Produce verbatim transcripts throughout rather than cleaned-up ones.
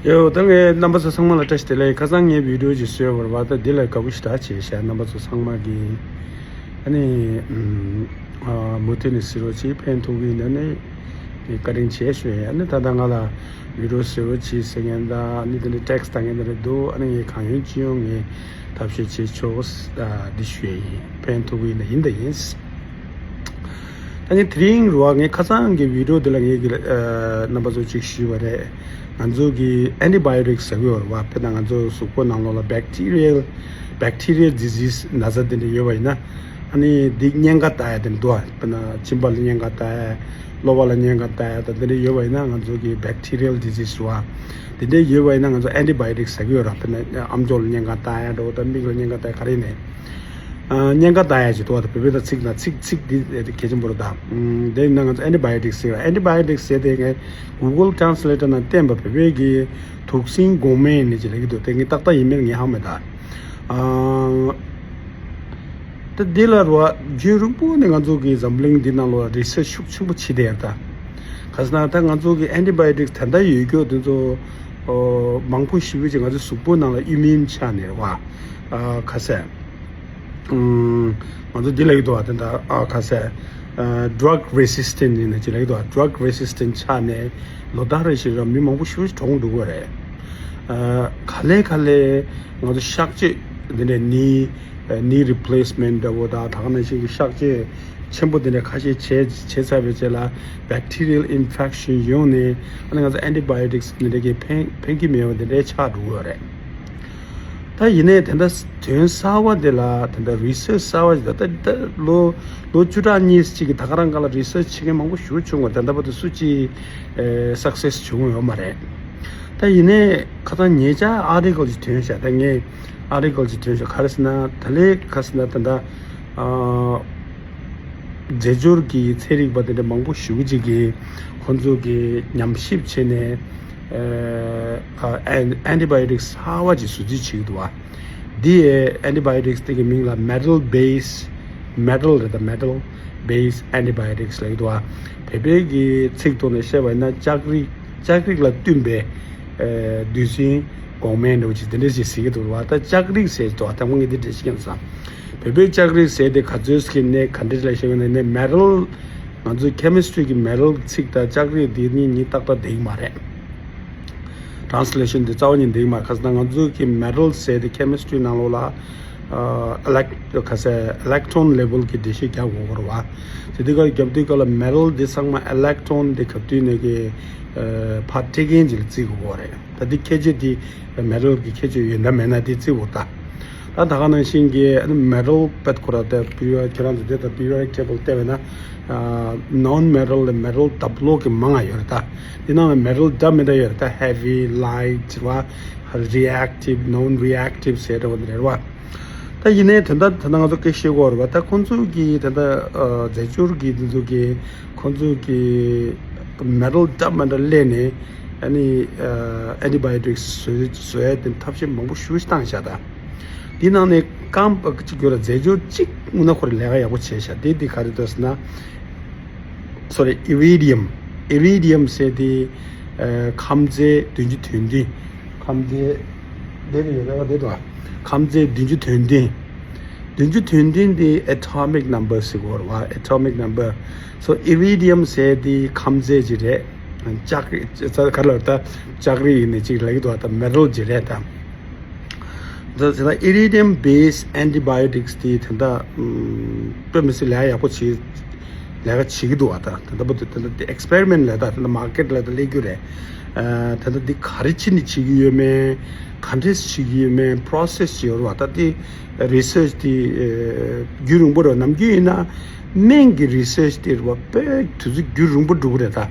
ཡོ། ད་ངས་རྣམ་པ་ཚོ་ཚང་མ་ལ་བཀྲ་ཤིས་བདེ་ལེགས། ཁ་སང་ངས་བི་ཌིའོ་ཅིག་བཟོས་པ་རེད་བ། ད་འདི་ལ་དགའ་པོ་ཞེ་དྲག་བྱས་ཤག་རྣམ་པ་ཚོ་ཚང་མ་གིས། ཨ་ནི་ཨམ། ཨ། མུ་མཐུད་ནས་གཟིགས་རོགས་གྱིས། ཕན་ཐོགས་ཀྱི་ཡིན་ན་ནི་བཀའ་དྲིན་ཆེ་ཞུ་ཡ་ཡིན། ཨ་ནི་ད་ལྟ་ང་ལ་བི་ཌིའོ་བཟོས་རོགས་གྱིས་ཟེར་མཁན་དང་། ཨ་ནི་དེ་འདྲ་ཊེག་སི་ལྟ་མཁན་དེ་འདྲ་འདུག་ཨ་ནི་ངས་གང་ཡོང་ཅི་ཡོང་ངས་ཐབས་ཤེས་བྱེད་ཆོག་ཨ། འདི་ཞུ་ཡ་ཡིན། ཕན་ཐོགས་ཀྱི་ཡིན་ན་ཡིན་ད་ཡིན། ད་ངས་དེ་རིང་རུ་བ་ངས་ཁ་སང་གི་བི་ཌིའོ་དེ་ལ་ངས་ཀྱི་ཨ། རྣམ་པ་ཚོ་གཅིག་ཞུས་པ་རེད། ང་ཚོ་གི་ཨན་ཊི་བྷའོ་ཊིག་ཟེར་གི་ཡོད་རེད་བ། དཔེར་ན་ང་ཚོ་གཟུགས་པོ་ནང་ལོགས་ལ་བེག་ཊི་རི་ཡལ་བེག་ཊི་རི་ཡལ་ཌི་ཟིས་ན་ཚ་དེ་འདྲ་ཡོད་པ་ཡིན་ན། ཨ་ནི་འདི་གཉན་ཁ་ལྟ་ཡ་དེ་འདྲ་འདུག་བ། དཔེར་ན་མཆིན་པ་ལ་གཉན་ཁ་ལྟ་ཡ། གློ་བ་ལ་གཉན་ཁ་ལྟ་ཡ་དང་དེ་འདྲ་ཡོད་པ་ཡིན་ན། ང་ཚོ་གི་བེག་ཊི་རི་ཡལ་ཌི་ཟིས་རེད་བ། དེ་འདྲ་ཡོད་པ་ཡིན་ན་ང་ཚོ་ཨན་ཊི་བྷའོ་ཊིག་ཟེར་གི་ཡོད་རེད། དཔེར་ན་ཨམ་ཅོག་ལ་གཉན་ཁ་ལྟ་ཡ་འདྲ་བོ་དང་། མིག་ལ་གཉན་ཁ་ལྟ་ཡ་ག་རེ་ཡིན་ནའི། ཨ། གཉན་ཁ་ལྟ་ཡ་ཅིག་འདུག་བ། ད་བོད་པའི་ད་ཚིག་ན་ཚིག་ཚིག་འདི་གལ་ཆེན་པོ་རེད་ད། ཨམ། དེ་ཡིན་ན་ང་ཚོ་ཨན་ཊི་བྷའོ་ཊིག་ཟེར་བ། ཨན་ཊི་བྷའོ་ཊིག་ཟེར་དེ་ངས་གུ་གལ་ཊེན་སི་ལེ་ཊར་ནང་བསྟན་པ། བོད་པའི་གི་དུག་སྲིན་འགོག་སྨན་ནི་ཅིག་ལབ་ཀྱི་འདུག་དེ་ངས་ཏག་ཏག་ཡིན་མིན་ངས་ཧ་མ་ད། ཨ། ད་འདི་ལ་རུ་བ་རྒྱུན་རིང་པོ་ནས་ང་ཚོ་གི་འཛམ་གླིང་འདི་ནང་ལོགས་ལ་རི་སར་ཆི་ཤུགས་ཆེན་པོ་བྱེད་བསྡད་ཡ་ད། ག་ཟེར་ན་ད་ང་ཚོ་གི་ཨན་ཊི་བྷའོ་ཊིག་ད་ལྟ་ཡོད་རྒྱུ་དེ་ཚོ། ཨོ། མང་པོ་ཞེ་པོ་ཅིག་ང་ཚོའི་གཟུགས་པོ་ནང་ལ་ཨིམ་མུན་ཆགས་ནས་རེད་བ། ཨ། ག་ཟེར། ཨུམ། ང་ཚོ་འདི་ལབ་ཀྱི་འདུག་བ། དེ་འདྲ། ཨ། ག་ཟེར། ཨ། ཌྲག་རེ་སི་སི་ཊེན་ཊི་ཡིན་ན་ཅིག་ལབ་ཀྱི་འདུག་བ། ཌྲག་རེ་སི་སི་ཊེན་ཊི་ཆགས་ནས་ལོ་ལྟར་རེ་བཞིན་ར་མི་མང་པོ་ཞེ་པོ་ཅིག་གྲོངས་འགྲོ་གི་རེད། ཨ། ག་ལེ་ག་ལེ་ང་ཚོ་གཤག་བཅོས་འདི་འདྲ་ནི། ནི་རི་པི་ལེ་སི་མེན་ཊི་འདྲ་བོ་དང་། ད་ག་ནང་བཞིན་གྱི་གཤག་བཅོས་ཆེན་པོ་འདི་འདྲ་ཁ་ཤས་བྱས་བྱས་ཚར་བའི་རྗེས་ལ་བེག་ཊི་རི་ཡལ་ཨིན་ཕེག་ཤན་ཡོང་ནས། ཨ་ནི་ང་ཚོ་ཨན་ཊི་བྷའོ་ཊིག་སི་འདི་འདྲ་གིས་ཕན་ཕན་གྱི་མེད་པ་འདི་འདྲ་ཆགས་འགྲོ་གི་ཡོད་རེད། ད་ཡིན་ནའི་དེ་འདྲ་དོན་གསར་བ་འདི་ལ་དེ་འདྲ་རི་སར་ཆི་གསར་བ་ཞིག་ད་ལྟ་ལོ་ལོ་བཅུ་ཕྲག་གཉིས་ཅིག་གི་ད་ག་རང་སྒང་ལ་རི་སར་ཆི་བྱེད་མཁན་མང་པོ་ཞེ་པོ་བྱུང་བ། ད་ལྟ་བར་དུ་སུ་གཅིག་ཨེ། སག་སེ་སི་བྱུང་ཡོད་མ་རེད། ད་ཡིན་ནའི་ཁ་སང་ཉེ་ཆར་ཨར་ཊི་ཀལ་ཅིག་ཐོན་ཤག་ད་ངས་ཨར་ཊི་ཀལ་ཅིག་ཐོན་ཤག་ག་རེ་ཟེར་ན། ད་ལས་ག་ཟེར་ན་ད་ལྟ། ཨ། རྫས་སྦྱོར་གྱི་ཚན་རིག་པ་དེ་འདྲ་མང་པོ་ཞེ་པོ་ཅིག་གིས་ཁོང་ཚོ་གིས་ཉམས་ཞིབ་བྱས་ནས། ཨ། ཨན་ཨན་ཊི་བྷའོ་ཊིག་གསར་བ་ཅིག་བཟོ་རྩིས་བྱེད་ཀྱི་འདུག་བ། འདི་ཨན་ཊི་བྷའོ་ཊིག་དེ་གི་མིང་ལ་མེ་ཊལ་བྷེ་སི། མེ་ཊལ་རེད་ད། མེ་ཊལ་བྷེ་སི་ཨན་ཊི་བྷའོ་ཊིག་ལབ་ཀྱི་འདུག་བ། བོད་པའི་གི་ཚིག་ཐོག་ནས་བཤད་པ་ཡིན་ན་ལྕགས་རིགས། ལྕགས་རིགས་ལ་བསྟུན་པའི། ཨ། འདུས་སྲིན་འགོག་སྨན་འདྲ་བོ་ཅིག་དེ་འདྲ་ཞིག་ཟེར་གྱི་འདུག་བ། ད་ལྕགས་རིགས་ཟེར་གྱི་འདུག་བ། ད་ངས་འདི་འདྲ་ཞིག་ཡང་བསམ། བོད་པའི་ལྕགས་རིགས་ཟེར་དེ་ག་ཚོད་ཟེར་གྱི་ནས་ག་འདྲ་ལ་བཤད་ཀྱི་ནས་ནས་མེ་ཊལ། ང་ཚོའི་ཁེ་མི་སི་ཊི་རི་གི་མེ་ཊལ་ཚིག་དང་ལྕགས་རིགས་འདི་གཉིས་གཉིས་ཏག་ཏག་འགྲིག་གི་མ་རེད། ཊེ་རན་སི་ལེ་ཤན་འདི་རྩ་བ་ཉིད་འགྲིག་གི་མ་རེད། ག་ཟེར་ན་ང་ཚོའི་གི་མེ་ཊལ་ཟེར་དེ་ཁེ་མི་སི་ཊི་རི་ནང་ལོགས་ལ། ཨ། ཨི་ལེག་ག་ཟེར་ཨི་ལེག་ཊོན་ལེ་བལ་གྱི་འགྲེལ་བཤད་རྒྱག་དགོས་ཀྱི་རེད་བ། དེ་དུས་ཀ་རྒྱབ་དུས་ཀ་ལ་མེ་ཊལ་འདི་ཚང་མ་ཨི་ལེག་ཊོན་འདི་ག་དུས་ནས་ཀྱི། ཨ། ཕར་སྤྲད་མཁན་ཅིག་ལ་བརྩི་དགོས་ཀྱི་རེད། ད་འདི་ཁྱད་ཆོས་འདི་མེ་ཊལ་གྱི་ཁྱད་ཆོས་ཡོད་ན་མེད་ན་འདི་བརྩི་དགོས་ད། ད་ད་ག་ནང་བཞིན་གྱི་ཨ་ནི་མེ་ཊལ་པད་ཁོ་ར་དེ་པི་རི་ཡོ་ཁྱེད་རང་ཚོ་དེ་ད་པི་རི་ཡོ་ཌིག་ཊེ་བལ་བལྟས་པས་ན། ཨ། ནོན་མེ་ཊལ་ལ་མེ་ཊལ་ཌབ་ལོ་གི་མང་ང་ཡོད་རེད་ད། དེ་ནང་ལ་མེ་ཊལ་འདྲ་མི་འདྲ་ཡོད་རེད་ད། ཧེ་བི། ལའིཊ་རེད་བ། རི་ཨེག་ཊིབ། ནོན་རི་ཨེག་ཊིབ་ཟེར་འདྲ་བོ་འདི་རེད་བ། ད་ཡིན་ནའི་ད་ལྟ་ད་ལྟ་ང་ཚོ་སྐད་བཤད་དགོས་རེད་བ། ད་ཁོང་ཚོ་གིས་ད་ལྟ། ཨ། རྫས་སྦྱོར་གྱི་འདི་ཚོ་གིས་ཁོང་ཚོ་གིས་མེ་ཊལ་འདྲ་མི་འདྲ་ལེན་ནས། ཨ་ནི། ཨ། ཨན་ཊི་བྷའོ་ཊིག་བཟོ་བཟོ་ཡ་དེ་ཐབས་ཤེས་མང་པོ་ཞེ་པོ་ཞིག་བཏང་བཞག་ད། འདི་ནང་ནས་རྐང་པ་གཅིག་གྱུར་ལ་རྫས་སྦྱོར་གཅིག་དངོས་གནས་ཁོ་རང་ལས་ཀ་ཡག་པོ་བྱས་བཞག་དེ་འདི་ག་རེ་འདུག་ཟེར་ན། སོ་རི། ཨི་རི་ཌི་ཡམ། ཨི་རི་ཌི་ཡམ་ཟེར་དེ། ཨ། ཁམས་རྫས་བདུན་ཅུ་དོན་བདུན། ཁམས་རྫས་འདི་རེད་ཡོད་རེད་བ། འདི་འདུག་ཁམས་རྫས་བདུན་ཅུ་དོན་བདུན། བདུན་ཅུ་དོན་བདུན་དེ་ཨེ་ཊོ་མིག་ནམ་བར་ཟེར་གྱི་ཡོད་རེད་བ། ཨེ་ཊོ་མིག་ནམ་བར། སོ་ཨི་རི་ཌི་ཡམ་ཟེར་དེ་ཁམས་རྫས་ཅིག་རེད། ལྕགས་རིགས་ག་ལ་ད་ལྕགས་རིགས་ཡིན་ནི་ཅིག་ལབ་ཀྱི་འདུག་བ། ད་མེ་ཊལ་ཅིག་རེད་ད། ད་ད་ད་ཨི་རི་ཌི་ཡམ་བྷེ་སི་ཨན་ཊི་བྷའོ་ཊིག་དེ་ད་ལྟ་དཔེ་མི་སྲིད་ལས་ཡག་པོ་བྱེད། ལས་ཀ་བྱེད་ཀྱི་འདུག་བ། ད་ད་ལྟ་བར་དུ་ད་ལྟ་དེ་ཨེག་སི་པེ་རི་མེན་ཊི་ལས་ད་ད་ལྟ་མར་ཀེ་ཊི་ལ་ད་སླེབས་རྒྱུ་རེད། ཨ། ད་ལྟ་འདི་ག་རེ་བྱས་ནས་བྱེད་ཀྱི་ཡོད་མེད། ག་འདྲས་བྱེད་ཀྱི་ཡོད་མེད། པོ་རོ་སེ་སི་ཅིག་ཡོད་རེད་བ། ད་དེ་རི་སར་ཆི་དེ། ཨ། རྒྱུན་རིང་པོ་རེད་བ། ནམ་རྒྱུན་ཡིན་ན་སྨན་གྱི་རི་སར་ཆི་དེ་རེད་བ། དཔེ་དུས་ཚོད་རྒྱུན་རིང་པོ་འགྲོ་གི་རེད་ད།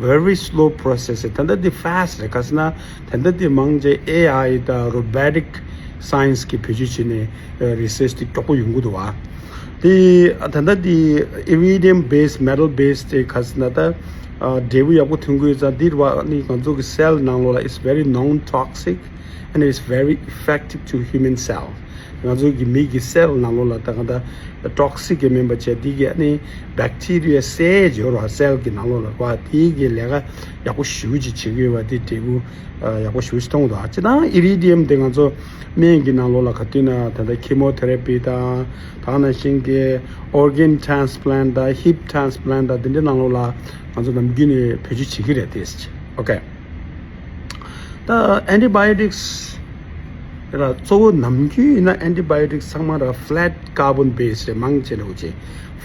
Very slow process། ད་ལྟ་འདི་ཕ་སི་ཊི་རེད། ག་ཟེར་ན་ད་ལྟ་འདི་མང་ཆེ་ཨེ་ཨའི་དང་རོ་བོ་ཊིག་སའེན་སི་གི་བེད་སྤྱོད་བྱས་ནས་རི་སར་ཆི་དེ་མགྱོགས་པོ་ཡོང་གི་འདུག་བ། དེ་ད་ལྟ་དེ་ཨི་རི་ཌི་ཡམ་བྷེ་སི་མེ་ཊལ་བྷེ་སི་དེ་ག་ཟེར་ན་ད། ཨ། འབྲས་བུ་ཡག་པོ་ཐོན་གྱི་ཡོད་ཙང་། འདི་རེད་བ། ནི་ང་ཚོ་གི་སེལ་ནང་ལོགས་ལ། It's very non-toxic and it's very effective to human cell། ང་ཚོ་གི་མི་གི་སེལ་ནང་ལོགས་ལ་ད་ག་ད་ཊོག་སིག་གི་མིན་པ་བྱས་དེ་གི་ཨ་ནི་བེག་ཊི་རི་ཡ་སེལ་ཡོད་ར། སེལ་གི་ནང་ལོགས་ལ་བ་དེ་གི་ལས་ཀ་ཡག་པོ་ཞེ་པོ་ཅིག་བྱེད་ཀྱི་ཡོད་པ་དེ་འབྲས་བུ་ཡག་པོ་ཞེ་པོ་ཅིག་མཐོང་འདུག་ཨ་སྤྱིར་བཏང་ཨི་རི་ཌི་ཡམ་དེ་ང་ཚོ་སྨན་གྱི་ནང་ལོགས་ལ་ག་དུས་ན་ད་ལྟ་ཁི་མོ་ཐེ་ར་པི་དང་ད་ག་ནང་བཞིན་གྱི་ཨོར་གན་ཊེན་སི་པི་ལན་དང་ཧིབ་ཊེན་སི་པི་ལན་དང་དེ་འདྲའི་ནང་ལོགས་ལ་ང་ཚོ་ནམ་རྒྱུན་ནས་བེད་སྤྱོད་བྱེད་ཀྱི་རེད་དེ། ཨོ་ཀེ། ད་ཨན་ཊི་བྷའི་ཡོ་ཊིག་སི་ལ་གཙོ་བོ་ནམ་རྒྱུན་ཡིན་ན་ཨན་ཊི་བྷའི་ཡོ་ཊིག་སི་ཚང་མ་ར་ཕི་ལེཊ་ཀར་བོན་བེ་སི་རེད། མང་ཆེ་ལ་འུ་ཅེ་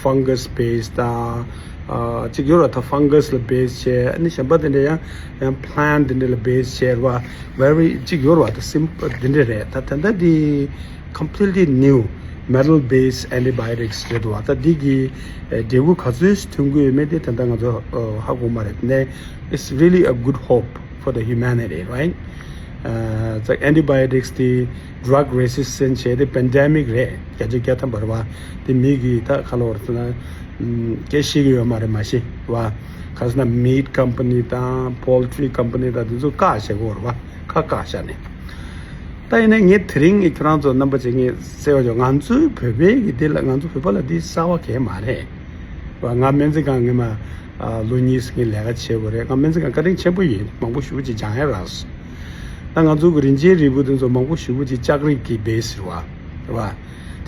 ཕང་གྷ་སི་བེ་སི་དང་ཨ་གཅིག་ཡོད་ར། ད་ཕང་གྷ་སི་ལ་བེ་སི་བྱས། ཨ་ནི་གཞན་པ་དེ་འདྲ་ཡང་ཡང་པི་ལན་ཊི་དེ་འདྲ་ལ་བེ་སི་བྱས་ར་བ། ཝེ་རི་གཅིག་ཡོད་ར་བ། ད་སིམ་པལ་དེ་འདྲ་རེད། ད་ད་ལྟ་དེ་completely new metal based antibiotics རེད་འདུག་བ། ད་འདི་གི་ཨེ་འབྲས་བུ་ག་ཚོད་ཐོན་གྱི་ཡོད་མེད་དེ་ད་ལྟ་ང་ཚོ་ཨ་ཧ་གོ་མ་རེད། ནས་it's really a good hope for the humanity, right? ཨ་ད་antibiotics དེ་drug resistant བྱས་ཏེ་པེན་ཌེ་མིག་རེད། བརྒྱ་ཆ་བརྒྱ་ཐམ་པ་རེད་བ། དེ་མི་གི་ད་ག་ལ་བར་ཟེར་ན་ཨམ་སྐད་ཤེས་ཀྱི་ཡོད་མ་རེད། མ་གཞི་བ་ག་ཟེར་ན་མིཊ་ཀམ་པ་ནི་དང་པོལ་ཊི་རི་ཀམ་པ་ནི་དང་དེ་ཚོ་བཀག་བྱེད་དགོས་རེད་བ། ཁ་བཀག་བཞག་ནས། ད་ཡིན་ན་ངས་དེ་རིང་ངས་ཁྱོད་རང་ཚོ་རྣམ་པ་ཚོ་ངས་གསལ་བ་ཅོག་ང་ཚོའི་བོད་པའི་གི་འདི་ལ་ང་ཚོ་བོད་པ་ལ་འདི་གསར་བ་གས་མ་རེད་བ། ང་སྨན་རྩིས་ཁང་ངས་མ་ཨ་ལོ་གཉིས་ངས་ལས་ཀ་བྱེད་དགོས་རེད། ང་སྨན་རྩིས་ཁང་བཀའ་དྲིན་ཆེན་པོ་ཡིན། མང་པོ་ཞེ་པོ་ཅིག་སྦྱང་ཡ་རག་སོང་། ད་ང་ཚོ་གི་རིན་ཆེན་རིལ་བུ་འདི་ཚོ་མང་པོ་ཞེ་པོ་ཅིག་ལྕགས་རིགས་ཀྱི་བེ་སི་རེད་བ། རེད་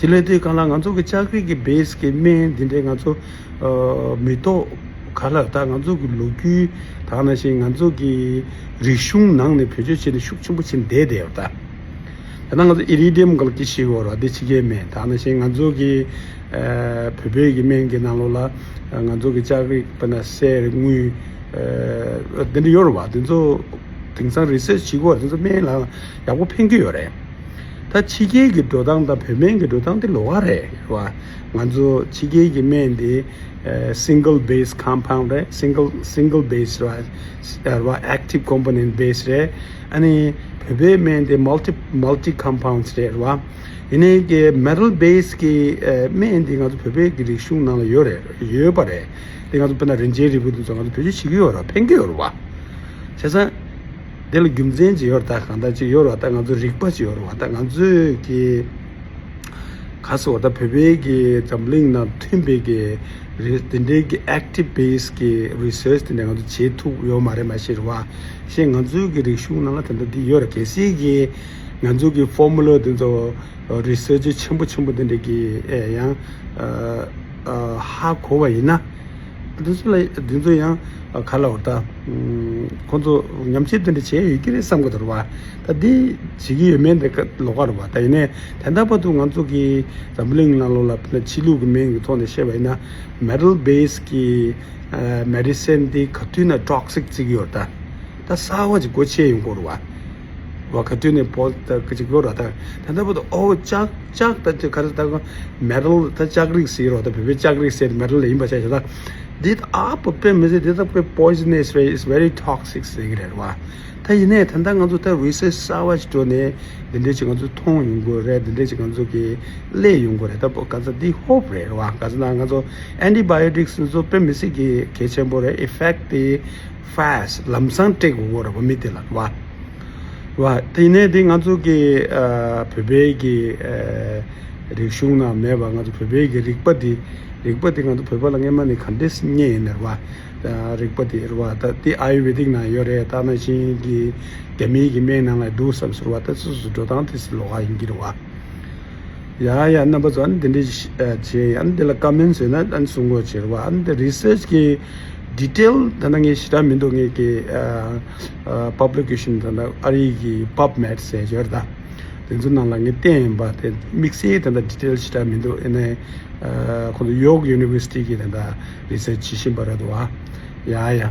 བ། དེ་ལས་དེ་གང་ལ་ང་ཚོ་གི་ལྕགས་རིགས་ཀྱི་བེ་སི་གི་སྨན་འདི་འདྲའི་ང་ཚོ་ཨ་མི་ཐོག་ག་ལ་ད་ང་ཚོ་གི་ལོ་རྒྱུས་དག་ནང་བཞིན་ང་ཚོ་གི་རིག་གཞུང་ནང་ནས་བེད་སྤྱོད་བྱས་ནས་ཤུགས་ཆེན་པོ་ཕྱིན་བསྡད་བསྡད་ཡོད་ད། ད་ལྟ་ང་ཚོ་ཨི་རི་ཌི་ཡམ་ག་ལ་སྐྱེ་ཤི་ཡོད་ར། འདི་ཕྱི་རྒྱལ་སྨན་དག་ནང་བཞིན་ང་ཚོ་གི་ཨ་བོད་པའི་གི་སྨན་གྱི་ནང་ལོགས་ལ་ང་ཚོ་གི་ལྕགས་རིགས་དཔེར་ན་གསེར་དངུལ་ཨ་འདི་འདྲ་ཡོད་ར་བ། འདི་ཚོ་དེང་སང་རི་སར་ཆི་བྱེད་ཀྱི་ཡོད་ར། འདི་ཚོ་སྨན་ལ་ཡག་པོ་ཕན་གྱི་ཡོད་རེད། ད་ཕྱི་རྒྱལ་གྱི་འགྲོ་སྟངས་དང་བོད་སྨན་གྱི་འགྲོ་སྟངས་དེ་ལོགས་ཀ་རེད་བ། ང་ཚོ་ཕྱི་རྒྱལ་གྱི་སྨན་དེ་ཨ་single base compound རེད། single single base རེད་བ། རེད་བ། active component base རེད། ཨ་ནི་བོད་པའི་སྨན་དེ་multi multi compounds རེད་བ། ཡིན་ནའི་གི་metal base གི་ཨ་སྨན་དེ་ང་ཚོ་བོད་པའི་གི་རིག་གཞུང་ནང་ལ་ཡོད་རེད། ཡོད་པ་རེད། དེ་ང་ཚོ་དཔེར་ན་རིན་ཆེན་རིལ་བུ་དེ་ཚོ་ང་ཚོ་བེད་སྤྱོད་བྱེད་ཀྱི་ཡོད་རེད་བ། ཕན་གྱི་ཡོད་རེད་བ། བྱས་ཙང་། དེ་ལ་རྒྱུ་མཚན་ཅིག་ཡོད་རེད། ད་གང་ལྟར་ཅིག་ཡོད་རེད་བ། ད་ང་ཚོའི་རིག་པ་ཅིག་ཡོད་རེད་བ། ད་ང་ཚོས་ཀྱི་ག་ཟེར་བ། ད་བོད་པའི་གི་འཛམ་གླིང་ནང་མཐུན་པའི་གི་རི་དེ་འདྲའི་གི་active base གི་research དེ་འདྲ་ང་ཚོ་བྱེད་ཐུབ་ཡོད་མ་རེད། མ་གཞི་རེད་བ། གཞན་ང་ཚོའི་གི་རིག་གཞུང་ནང་ལ་དེ་འདྲ་འདི་ཡོད་རེད། གལ་སྲིད་གི་ང་ཚོའི་གི་formula དེ་ཚོ་research ཆེན་པོ་ཆེན་པོ་དེ་འདྲ་གི་ཨེ་ཡང་ཨ་ཨ་ཧ་གོ་བ་ཡིན་ན། འདི་ཚོ་ལ་འདི་ཚོ་ཡང་ག་ལ་བར་ད་ཁོང་ཚོ་ཉམས་ཞིབ་དེ་འདྲ་བྱས་ཡོད་ཀྱི་རེད་བསམ་གི་འདུག་རེད་བ། ད་འདི་བྱེད་ཀྱི་ཡོད་མེད་འདི་ལོགས་ཀ་རེད་བ། ད་ཡིན་ནའི་ད་ལྟ་བར་དུ་ང་ཚོ་གི་འཛམ་གླིང་ནང་ལོགས་ལ་ཕྱི་ལུགས་ཀྱི་སྨན་གྱི་ཐོག་ནས་བཤད་པ་ཡིན་ན་metal base གི་medicine འདི་ག་དུས་ན་toxic བརྩི་གི་ཡོད་རེད་ད། ད་གསར་བ་ཅིག་སྒོ་ཕྱེ་ཡོང་གི་རེད་བ། བ་ག་དུས་ནས་པོ་ད་ག་ཅིག་ཡོད་ར། ད་ད་ལྟ་བར་དུ་ཨོ་ལྕགས་ལྕགས་ད་ཅི་ག་རེ་ད་metal ད་ལྕགས་རིགས་ཟེར་རོ། ད་བོད་པའི་ལྕགས་རིགས་ཟེར་metal ཡིན་པ་བྱས་བྱས། ད་འདི་ད་ཨ་པོ་དཔེ་མི་སྲིད། འདི་ད་དཔེ་poisonous very very toxic ཟེར་གི་རེད་བ། ད་ཡིན་ནའི་ད་ལྟ་ང་ཚོ་ད་research གསར་བ་ཞིག་འགྲོ་ནས་འདི་འདྲས་ཅིག་ང་ཚོ་མཐོང་ཡོང་གི་རེད། འདི་འདྲས་ཅིག་ང་ཚོ་གི་སླེབས་ཡོང་གི་རེད། ད་པོ་ག་ཚོད་འདི་hope རེད་བ། ག་ཚོད་ན་ང་ཚོ་antibiotics འདི་ཚོ་དཔེ་མི་སྲིད་གི་གལ་ཆེན་པོ་རེད། effect དེ་fast ལམ་སང་སྤྲད་དགོས་རེད་བ། མི་དེ་ལ་བ། བ། དེ་ནས་དེ་ང་ཚོ་གི་ཨ་བོད་པའི་གི་ཨ་རིག་གཞུང་ནང་མེད་པ། ང་ཚོ་བོད་པའི་གི་རིག་པ་འདི་རིག་པ་འདི་ང་ཚོ་བོད་པ་ལ་སྔས་མ་ནས་ག་འདྲས་རྙེད་ཡིན་ནར་བ། ཨ་རིག་པ་འདི་རེད་བ། ད་འདི་ཨ་ཡུར་ཝེ་དིག་ནང་ཡོད་རེད། ད་ནང་བཞིན་གི་རྒྱ་མིའི་གི་སྨན་ནང་ལ་འདུག་བསམ་ཟེར་བ། ད་སོ་སོ་འགྲོ་སྟངས་དེ་སི་ལོགས་ཀ་ཡིན་གྱི་རེད་བ། ཡ་ཡ་རྣམ་པ་ཚོ། ཨ་ནི་འདི་འདྲའི་ཞིག་ཨ་བྱས། ཨ་ནི་འདི་ལ་ཀ་མེན་ཊི་བཟོས་ན་ཨ་ནི་གསུང་དགོས་བྱེད་རེད་བ། ཨ་ནི་འདི་རི་སར་ཆི་གི་ཌི་ཊེལ་ད་ནང་ངས་ཞེ་དྲག་མི་འདུག་ངས་ཀྱི་ཨ་ཨ་པབ་ལི་ཀེ་ཤན་ད་ལྟ་ཨ་རི་གི་པབ་མེ་ཌི་ཟེར་ཡོད་རེད་ད། དེ་ཚོ་ནང་ལ་ངས་བལྟས་ཡིན་པ། དེ་དམིགས་བསལ་ད་ལྟ་ཌི་ཊེལ་ཞེ་དྲག་མི་འདུག་ཨ་ནི་ཨ་ཁོང་ཚོ་ཡོག་ཡུ་ནི་ཝར་སི་ཊི་གི་ད་ལྟ་རི་སར་ཆི་བྱེད་བཞིན་པ་རེད་འདུག་ཨ་ཡ་ཡ།